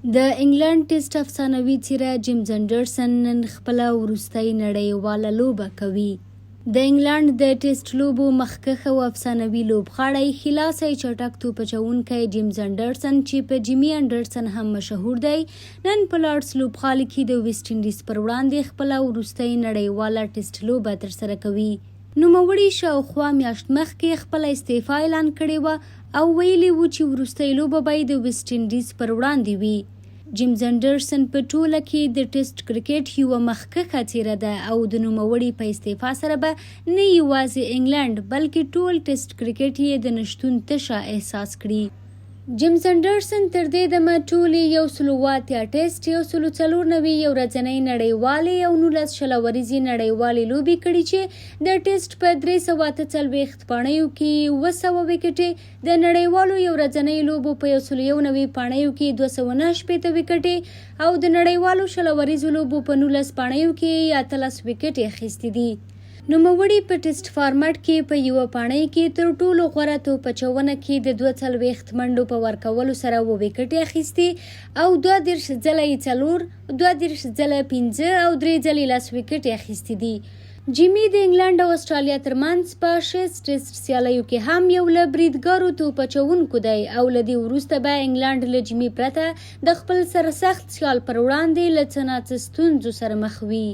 د انګلنډ ټیسټ افسانوي څیره جیمز انډرسن نن خپله وروستۍ نړیواله لوبه کوي. د انګلنډ د ټیسټ لوبو مخکښ او افسانوي لوبغاړی ښي لاسی چټک توپ اچوونکی جیمز انډرسن چې په جیمي انډرسن هم مشهور دی، نن په لارډز لوبغالي کې د ویسټ انډیز پر وړاندې خپله وروستۍ نړیواله ټیسټ لوبه ترسره کوي. نوموړي شاوخوا میاشت مخکې خپله استعفا اعلان کړې وه او ویلي وو چې وروستۍ لوبه به یې د ویسټ انډیز پر وړاندې وي. جیمز انډرسن په ټوله کې د ټیسټ کرکټ یوه مخکښه څېره ده او د نوموړي په استعفا سره به نه یوازې انګلنډ بلکې ټول ټیسټ کرکټ یې د نشتون تشه احساس کړي. جیمز انډرسن تر دې دمه ټولې 180 ټیسټ، 194 یو ورځنۍ نړیوالې او 19 شل اوریزې نړیوالې لوبې کړي چې د ټیسټ په 348 پاڼیو کې یې 700 ویکټې، د نړیوالو یو ورځنیو لوبو په 191 پاڼیو کې 269 ویکټې او د نړیوالو 20 اوریزو لوبو په 19 پاڼیو کې یې 18 ویکټې اخیستې دي. نوموړي په ټیسټ فارمټ کې په یوه پاڼۍ کې تر ټولو غوره توپ اچونه کې د 42 منډو په ورکولو سره اووه ویکټې اخیستې او 32 ځله یې څلور، 32 ځله پنځه او درې ځلې لس ویکټې اخیستې دي. جیمي د انګلنډ او اسټرالیا ترمنځ په اشز ټیسټ سیالیو کې هم یو له بریدګرو توپ اچوونکو دی او له دې وروسته به انګلنډ له جیمي پرته د خپل سرسخت سیال پر وړاندې له څه ناڅه ستونزو سره مخ وي.